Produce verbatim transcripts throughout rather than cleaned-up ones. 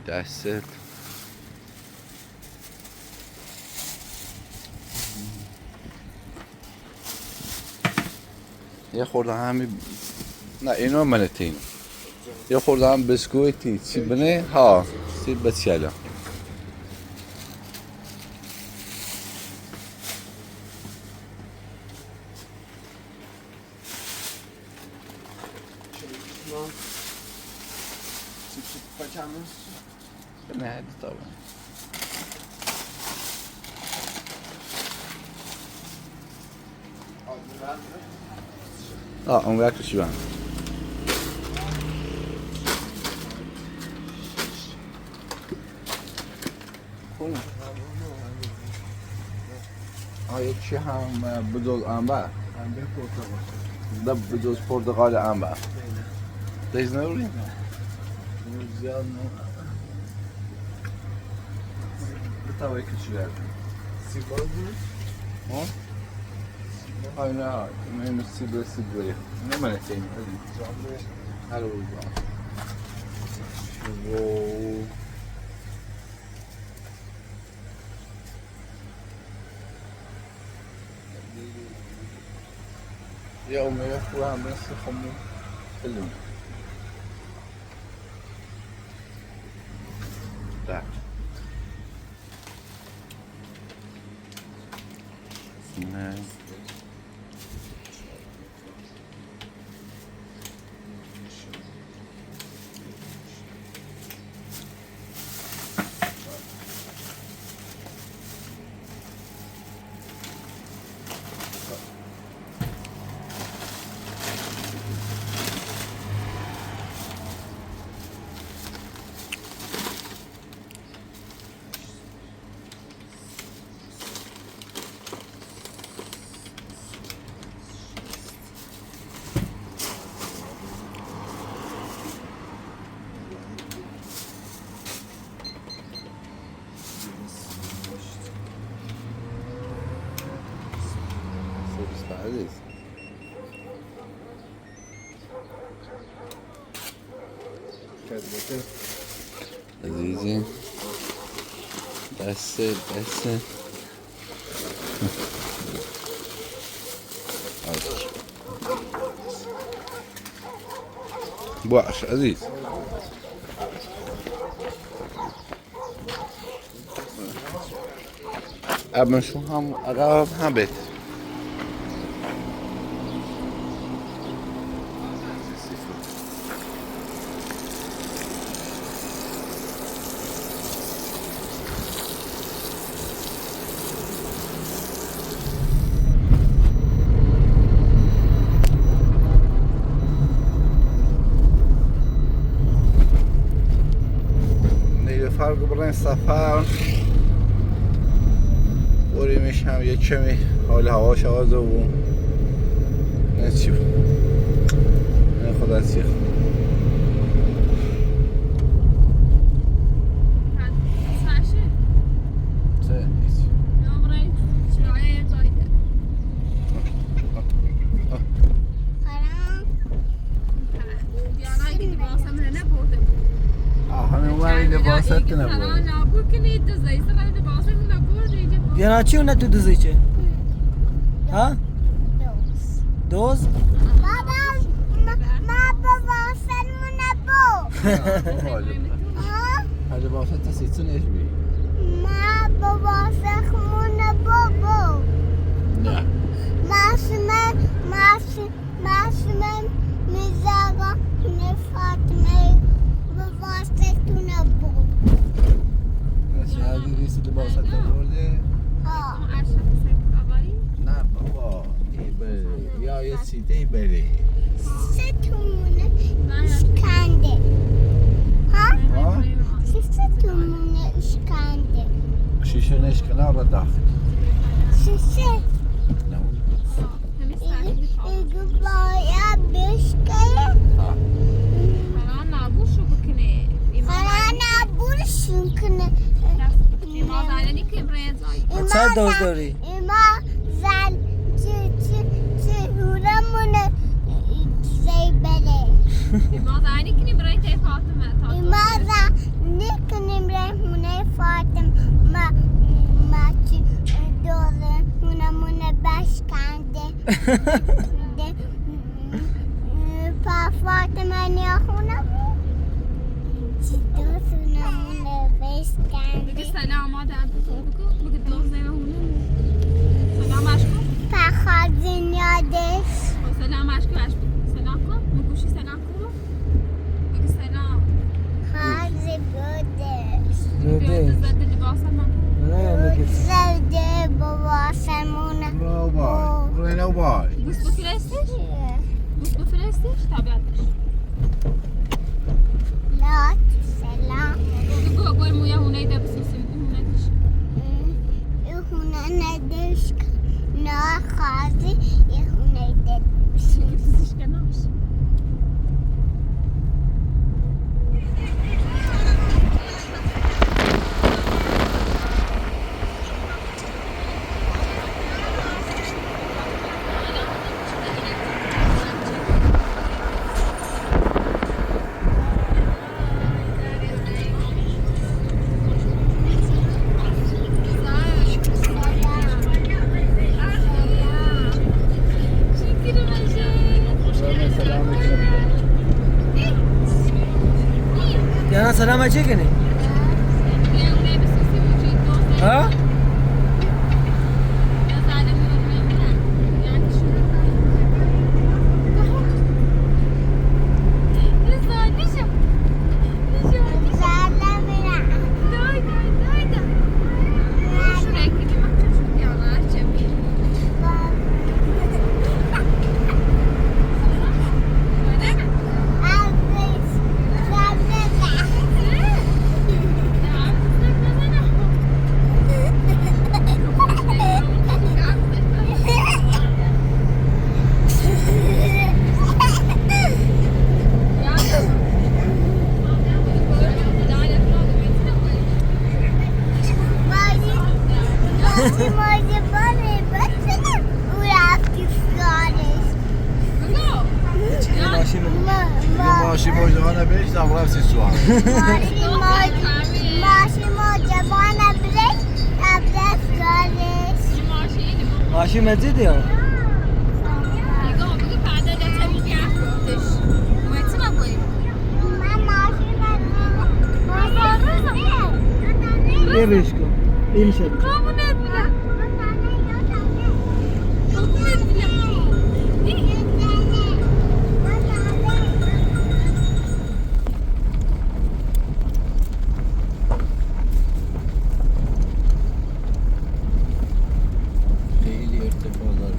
That's it. ياخذ عامي. لا، إنو مالتين. ياخذ عام بسكويتي، تسيبني؟ ها، تسيب بتشالا. Nei, det tar vi. Ja, om vi er til tjue. آیا چی هم، اه، بجز آنبر؟ آنبر پرتقال. ده بجز پرتقال آنبر. There's no reason. Bir tava küçüler. Sibol mu? Ha? Aynen, benim sibol sibol. Ne böyle şey? Hadi. Hadi bakalım. Wow. يوم يفوها من سخم فيلم. Так. عزيزي. That's it, that's it. بوعش عزيز. أبن شو هم أغاب هابت. نیلوفر گبرین سفر. بریم هم یه کمی حال هواش عوض بو. نه چی؟ نه خدا چی؟ آه، همین اون ور لباسات نبود. دیانا چی اونه تو دزی چه؟ ها؟ دوز. دوز؟ بابا، ما، ما بابا سلمون نبود. ها؟ هذا بابا ست سيتون ايش بي؟ ما بابا سخمون نبود. لا. ما سمع، ما سمع. ماسمم میزاگا نفاتمه بباستتونه بو. بس هذه ليست لباستها برده. ها. نه بابا، ای بری. یا یه سیده بری. سه تومونه اشکنده. ها؟ ها؟ سه تومونه اشکنده. شیشه نشکنه را داخل. شیشه. نه. ایگی، ایگی بایا بیشکه. ها. خانه نابوشو بکنه. خانه نابوشو کنه. ایما زنی که برای زای. چه دوست داری؟ ایما زن چی، چی، چی هورمونه زی بره. Imazanikin imrayte Fatima. Imaza nikin imre hune Fatima. Ma, ma, ci, dole, huna mune başkende. De, mm, pa Fatima ne huna mu. Ci dole huna mune başkende. Bugü selam, hadi, hadi, bugü, bugü dost eve huna mu. Selam aşkım. Pa hazin yades. Selam aşkım, aşkım. Selam ko. Mugushi selam ko. Bugü selam. Hazi göde. Göde. Göde zade libasa ma. Ne yani göde? Zade baba semuna. Baba. Baba. Bus bu frestiş? Bus bu frestiş? Tabiatış. Lat, selam. Bugü bu, bu muya hunayda bus. Hune nadişka, na hazi, e hune de. Yana selam edecek yani. Ha? Maši može, ona već da vlasi sua. Maši može, maši može, ona već da vlasi sua. Maši mezi diyor. Deviško, inšet. Deilig ertefálar.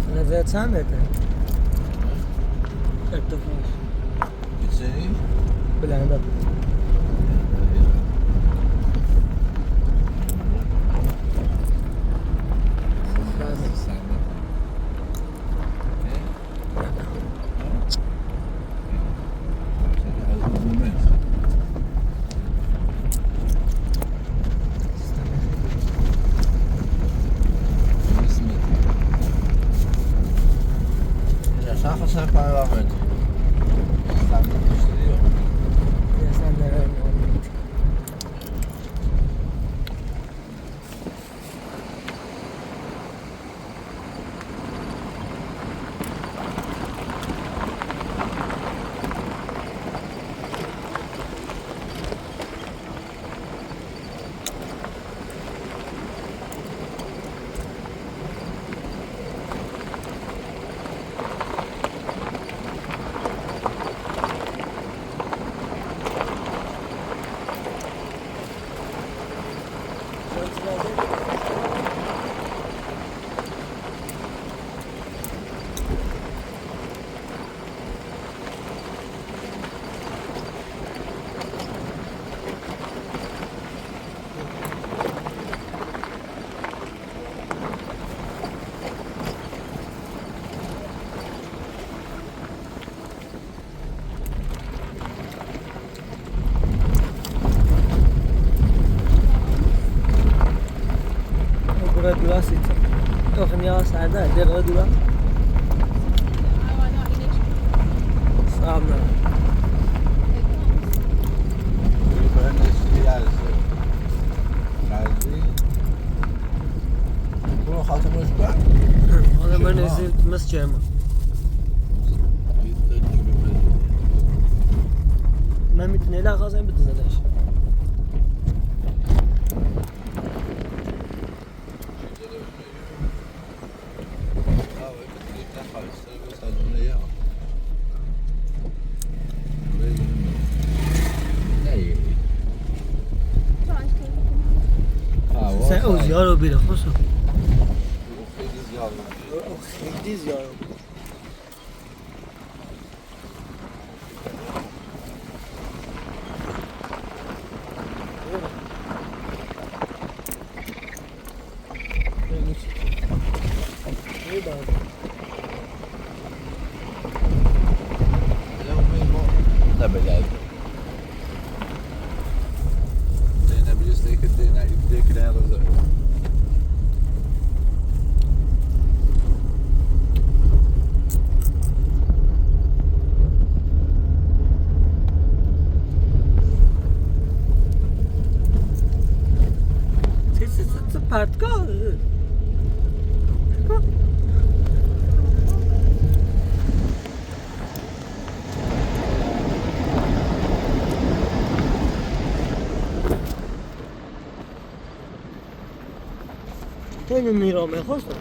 Sen er det samme, det. Ertefálar. Gitseyim. Bileğinde. Sitter. Yok, niye var sende? Gel, hadi lan. Sağ ol. Adamın nesi geldi? Adamın nesi mısçı ama. Ben bir tane daha kazanayım, bir tane daha. Sen o ziyaro bile xoso. O xeydiz yaro. Tengo mi rome, justo.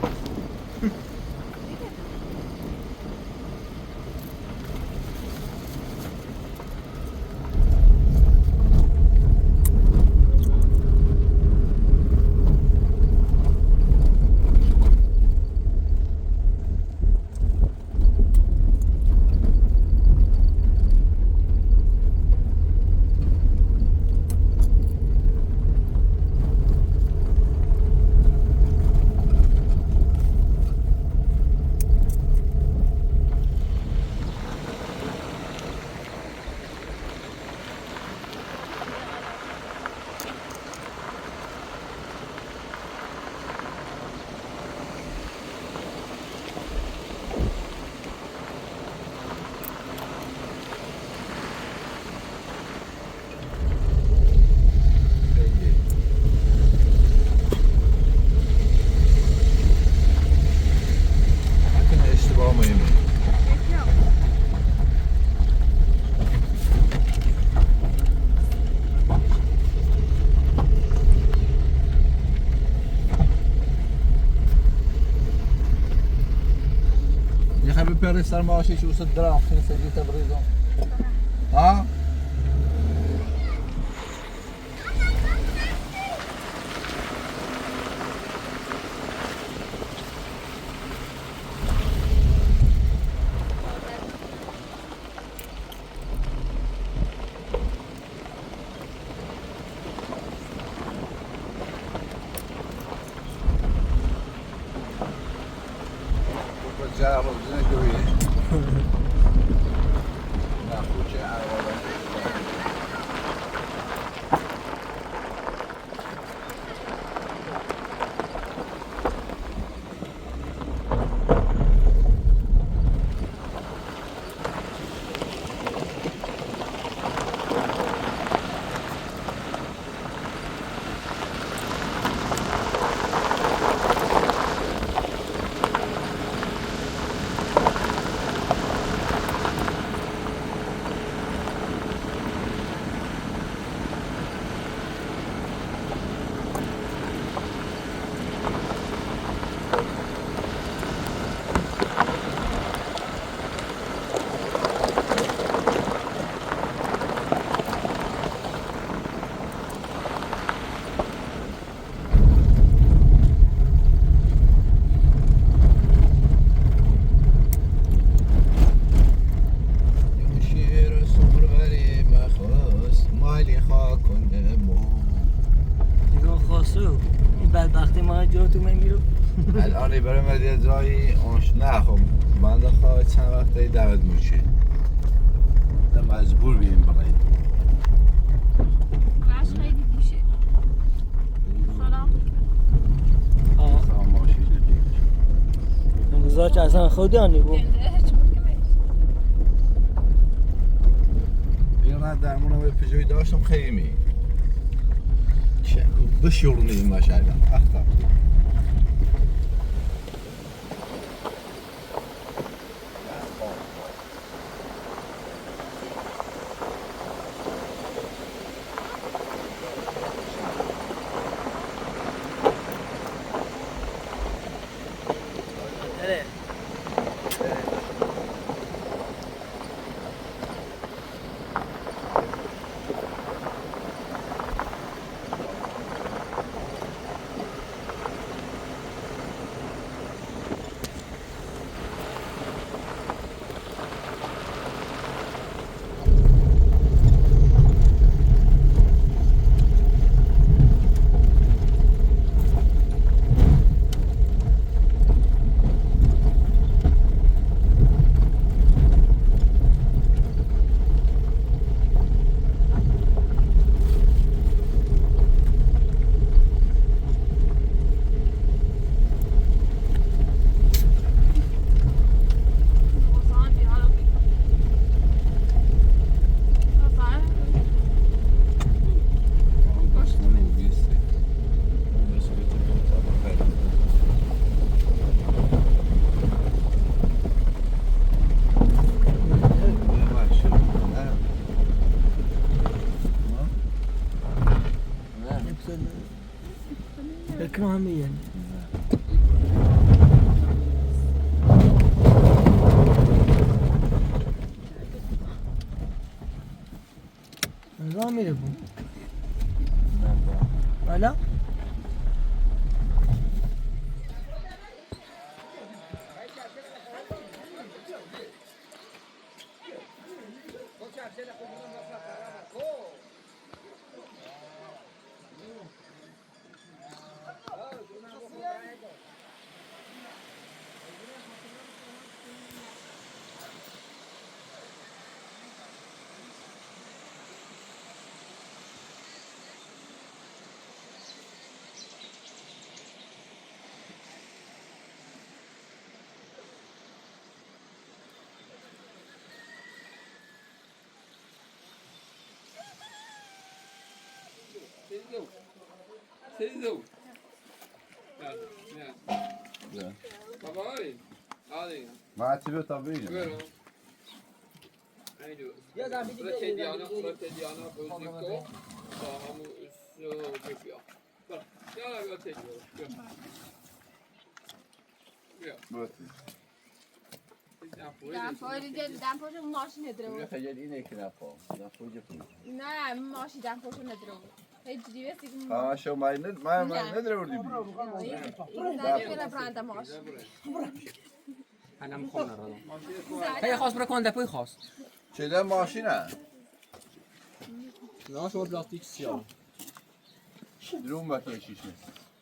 Deja ver, pero estar más hecho usa drafting se grita brido. Ah? نگاه خواستو. این بدبختی ما جا تو می‌میرم. الان برم یه جایی آش-، نه خب، من داخل چند وقت ای دعوت موچی. مجبور بیم برای. خیلی می‌شه. سلام. آه. سلام. داشت اصلاً خودی آنی بو. یه نه، در مورد آقای پژوی داشتم خیلی می. چه؟ بش یولunu این ماشاءالله. اختا. اکرامی یعنی. راه میره بو. حالا؟ Baba, oi. Hadi. Ma ti vê tabii. Buyurun. Fratelliano, fratelliano, boziko. Tamam, üstü bekliyor. Bak, ya, fratelliano. Gel. Gel. Burası. دمپایی دیگه، دمپایی ماشین نداره. دیگه خیلی اینه که نپا. دمپایی که پول. نه، ماشین دمپایی نداره. هیچ دیگه دیگه. ها، شو مای نه، مای، مای نه. نداره وردی بی. این زنی بلا برند ماشین. انم خونه رو. هی خواست برو کن دپوی خواست. چه ماشینه؟ نه، شما پلاستیک سیاه. درون بکن شیشه.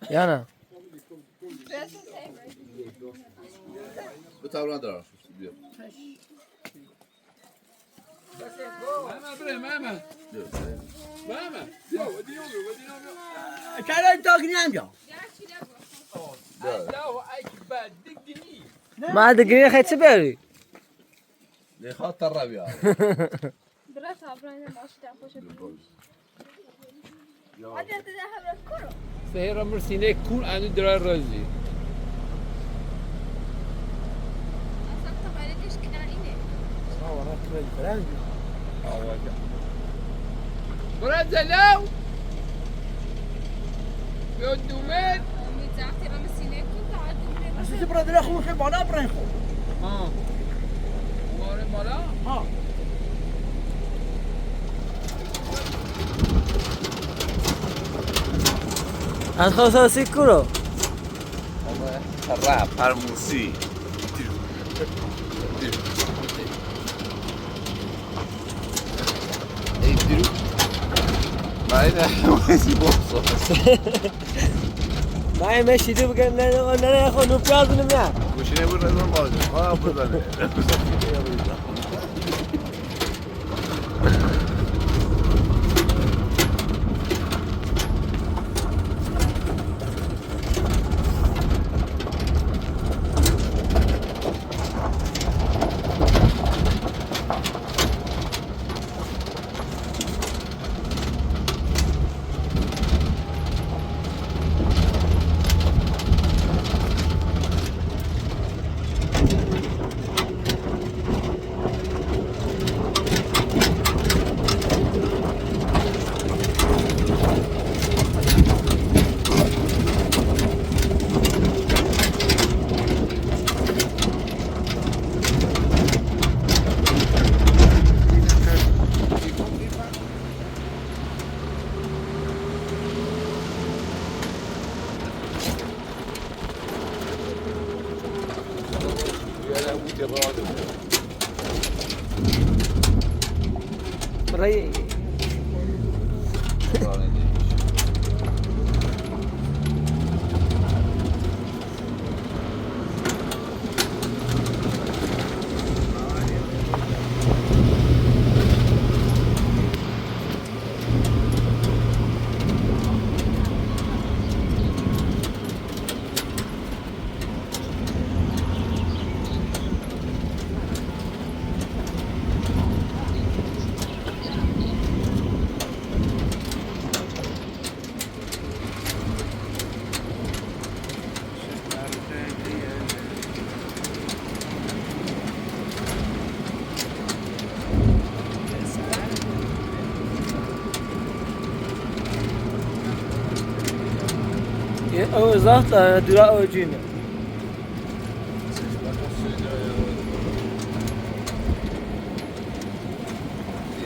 یعنی؟ Bu tavlan da var. Biliyorum. Mehmet bre, Mehmet. Biliyorum. Mehmet. Yok, o değil, o değil, o değil. Kara tak ne amca? Allahu Ekber, digini. ما دیگه خیلی بری. Ne kadar tabii ya. Biraz ablayla baştan poşet. Hadi, hadi, daha biraz kuru. Sehera mir sine kur ani dra razi. Asakta bare keşkina ine. Bravo, ne kadar güzel. Bravo. Bravo. Gördüler. Asıl burada ne kulu ke bana bırakın. Ha. Umarım bana. Ha. از خواست سیکورو. Rap, parmusi. Ey, diru. Nei, det var ikke så. Nei, men ikke du kan, nei, nei, nei, jeg har noe prat med meg. Hvor ikke det var normalt. Hva er problemet? Ja, oh, sagt, äh, du da, oh, Gene.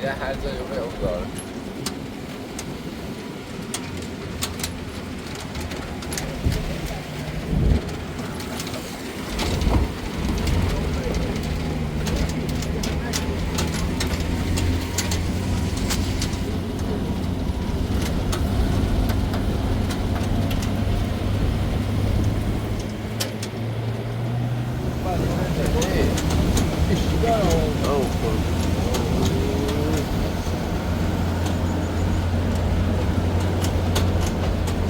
Ja, halt so, Junge, oh Gott.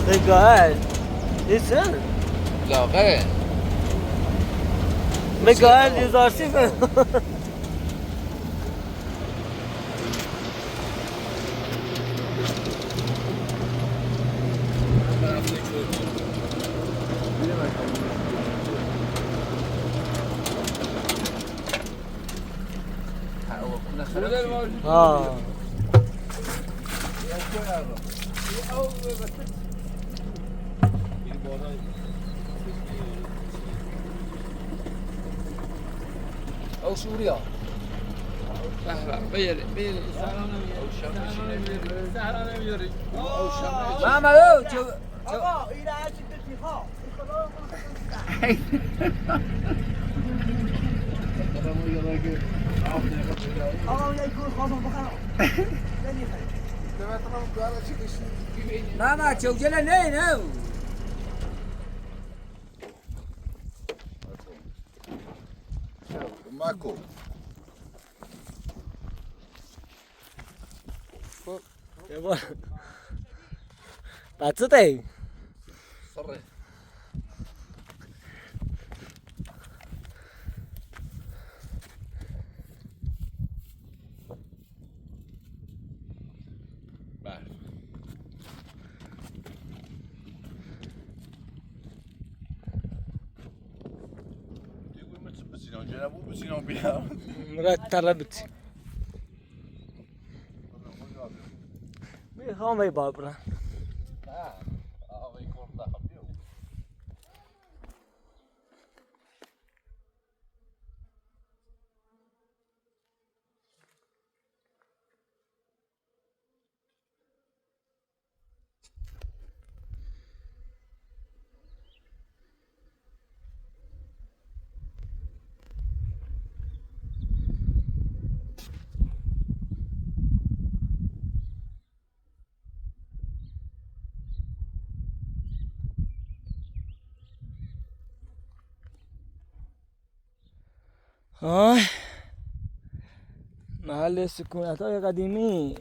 Thank God. It's her. لا، غير. Thank God, it's our sister. ها. أو سوريا. سهرة، بيري، بيري. أو شمس. سهرة، بيري. أو شمس. ماما، أو شمس. Mama, çok gelen ne, ne? Mako. That's the thing. Sorry. Var. Rætt, tað er rætt. Vit hava veg bara. Ai. Nale sukun ato ya kadimi.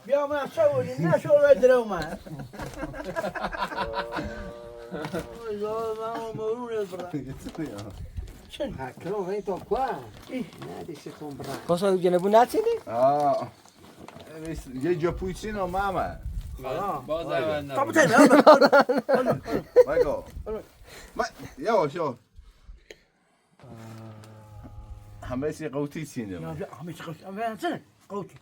بیا من شو، نه شو رو درو من. Cosa viene bunazzi? Ah. Io già puccino, mamma. Stop it. Michael. Ma, io, io. Hann veit seg góð tíð, sigi eg. Ja, ja, hann veit seg góð tíð. Hann veit seg góð tíð.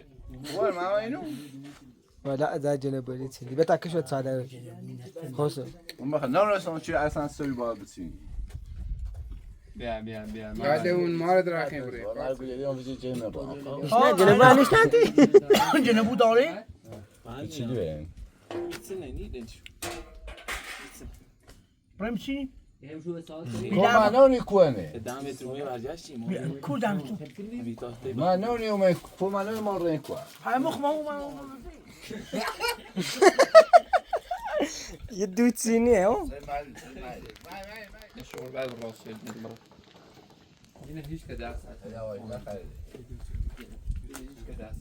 Var ma inu. Wala, da je ne bari ce. Ba ta kashe tsada. Hoso. Amma ka nan rasan shi a san sul ba bitsi. Biya, biya, biya. Ga de un mar dra ke bre. Wala, ku je yon visi je me ba. Ishna, je ne ba, ishna ti. Je ne bu dore. Bitsi de. Bitsi ne, ni de. Premsi. Ko ma non i kuene. Ku dam tu. Ma non i me, ko ma non i mo ren kua. Ha mo mo mo. Yeddu tsini, eh? Shol bad ras. Yine hiç kadar. Yine hiç kadar.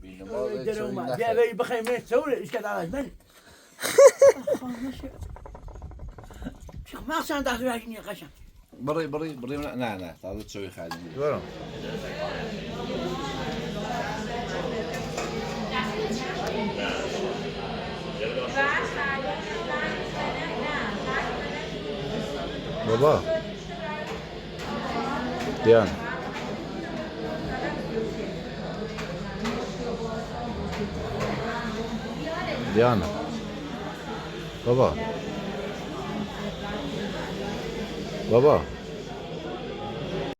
Bin ma de so na. Ya ve bakay me sore iş kadar ben. Çıkmazsan da sürekli kaşan. Bari, bari, bari, na, na, ta da tsoy khali. Yoro. Baba. Diana. Diana. Baba. Baba.